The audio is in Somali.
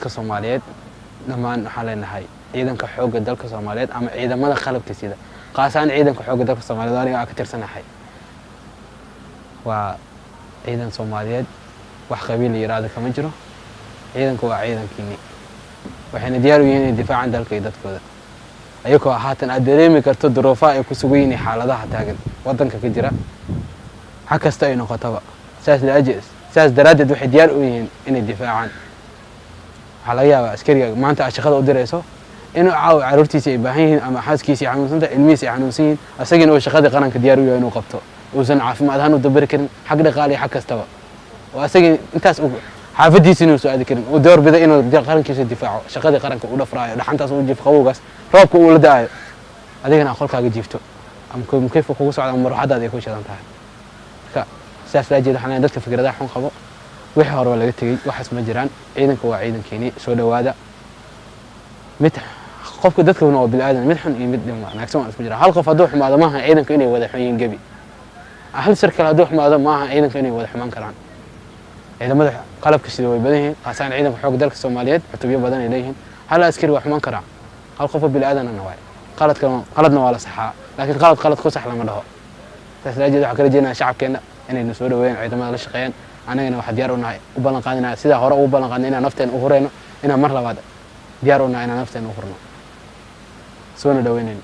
Dadka Soomaaliyeed dhammaan waxaan leenahay ciidanka xoogga dalka Soomaaliyeed ama ciidamada qalabka sida, qaasaan ciidanka xoogga dalka Soomaaliyeed, aniga aan ka tirsanahay, waa ciidan Soomaaliyeed. Wax qabiil la yiraahdo kama jiro. Ciidanku waa ciidankiini, waxayna diyaar u yihiin inay difaacaan dalka iyo dadkooda, ayagoo haatan aad dareemi karto duruufaha ay ku sugan yihiin, xaaladaha taagan waddanka ka jira, xag kasta ay noqotaba. Saas daraaddeed waxay diyaar u yihiin inay difaacaan. Waxaa laga yaabaa askariga maanta aad shaqada u dirayso inuu caawa carruurtiisa ay baahan yihiin ama xaaskiisa ay xanuunsan tahay, ilmihiisa ay xanuunsan yihiin, asagiina uu shaqadii qaranka diyaar u yahay inuu qabto, uusan caafimaad ahaan u dabari karin, xag dhaqaale iyo xag kastaba, oo asagii intaas uu xaafadiisa inuu soo aadi karin, uu door biday inuu qarankiisa difaaco, shaqadii qaranka uu dhafraayo, dhaxantaas uu jiifo, qabowgaas roobka uu la da'ayo, adigana aad qolkaaga jiifto ama kayfa kugu socda ama maruuxadaada ay ku shidan tahay. Marka sidaas laajeed waxaan leeyahay dadka fikradaha xun qabo, wixii hore waa laga tegey, waxaas ma jiraan. Ciidanka waa ciidankeeni, soo dhowaada. Mid qofka dadkuna waa bini'aadan, mid xun iyo mid dhin wanaagsan waa isku jira. Hal qof hadduu xumaado maaha ciidanka inay wada xun yihiin gebi. Hal sarkal hadduu xumaado maaha ciidanka inay wada xumaan karaan. Ciidamada qalabka sida way badan yihiin, qaasaan ciidanka xoogga dalka Soomaaliyeed cutubyo badan ay leeyihiin. Hal askari waa xumaan karaa, hal qof oo bini'aadanana waay. Qaladka qaladna waa la saxaa, laakiin qalad qalad ku sax lama dhaho. Saas laajeed waxaan kala jeedinaa shacabkeenna inayna soo dhaweeyaan, ciidamada la shaqeeyaan. Annagana waxaa diyaar u nahay, u ballan qaadinaa, sidaa hore ugu ballan qaadnay inaan nafteena u hureyno, inaan mar labaad diyaar u nahay inaan nafteena u hurno, soona dhaweynayno.